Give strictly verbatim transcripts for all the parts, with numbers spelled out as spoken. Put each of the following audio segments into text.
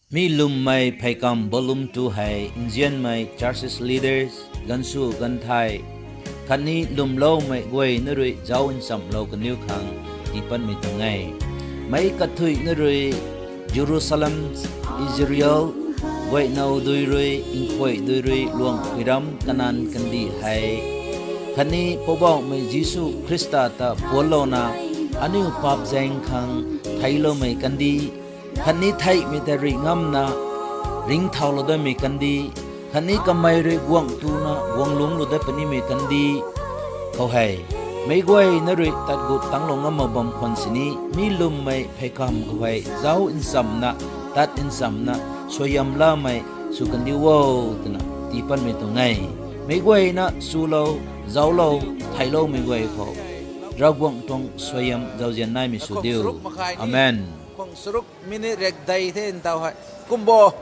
Mi lwmmei pheikam volume two hei nzianmei churches leaders, gansu ganthai, khatni lwmloumei guay na rui zauc nchamlou kaniw khang tiipatmei tuang e. Meic kathuic na rui Jerusalem, Israel, guaynow dui rui, nkhuai dui rui, luang phuiram Kanan kandih hei, khatni Poubauhmei Jisu Khrista ta puanlouna, aniu paap zaeng khang theicloumei kandih, khatni theihmei tei rui ngamna ringcthaulou datmei kandih, khatni kamei rui guangc tuna guang lungclou dat punimei kandih khou hei, meic guay na rui tat gut tanglou ngam mak bam khwan sini, mi lwmmei pheikam khou hei zauc nchamna, tat nchamna, suaihiam lamei sw kandiu o, twna tiipatmei tuang e. Meic guayna chulou, zauclou, theicloumei guay khou Ravguangc tuang suaihiam zauzian naimei sw diu. Amen. Khwang saruk minute rek dei the ntau hei. Kumbo.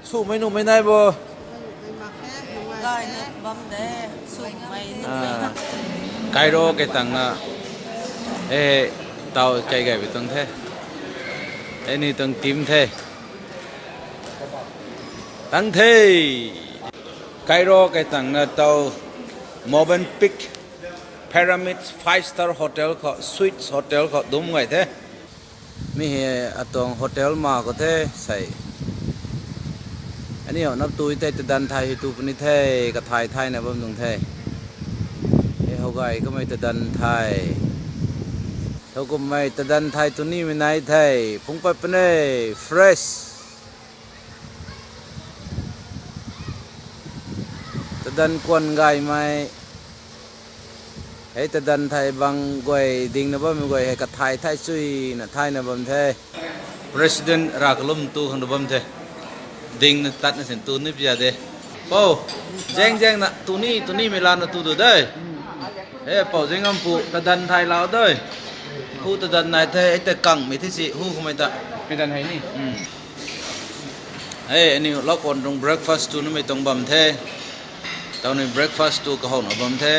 Swmei nuhmei nai bo. Kairo kei tangna. E, tau kei gay bi tuang the. E ni tuang team the. Tang the. Kairo kei tangna tau Movenpick Pyramids five star hotel khou, suites hotel khou dum gay the. Mi hei atuang hotel ma khou the sei. Aniu nap tui tei tadan thai hei tu puni the, kathai thaina bam tuang the. E how gay kamei tadan thai. Thowkumhmei tadan thai tunimei nai the, phungc pat puni, fresh. Tadan kuan gaymei. Hei tadan thai bang guay dingna bammei guay hei kathai thai chuina thaina bam the. President ra kalum tu khang tu bam the. Dingna tatna sin tu ni pia de. Pou, zaeng zaengna tuni, tunimei lana tu du de. He, pou zaeng am pu, tadan thai lau de. Hu tadan nai the, hei ta kangmei the si, hu khumei ta. Tadan hei ni. Hei, aniu lau kuan tuang breakfast tu numei tuang bam the. Tau ni breakfast tu kahouna bam the.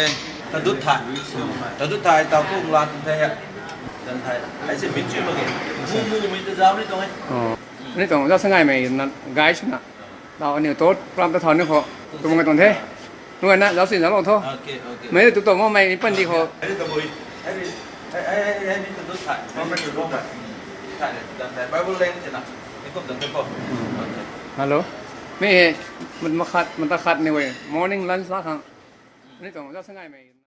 Tadut thai. Tadut thai tau tu la tuang the. Tadan thai. Hei si min chui mak ge. Mu, mu, min ta zau ni tuang e. Ni tuang zau sa ngaimei na, guys na. Tau aniu tu ram ta thau ni khou. Tu mak tuang the. Nungai na, zauc sin zauclou tho. Mei tu tuang mamei ni pan di khou. Hello. Mi hei, mat, makhat, mata khat ni e, morning lunch la khang. Ni tuang zauc sa ngaimei.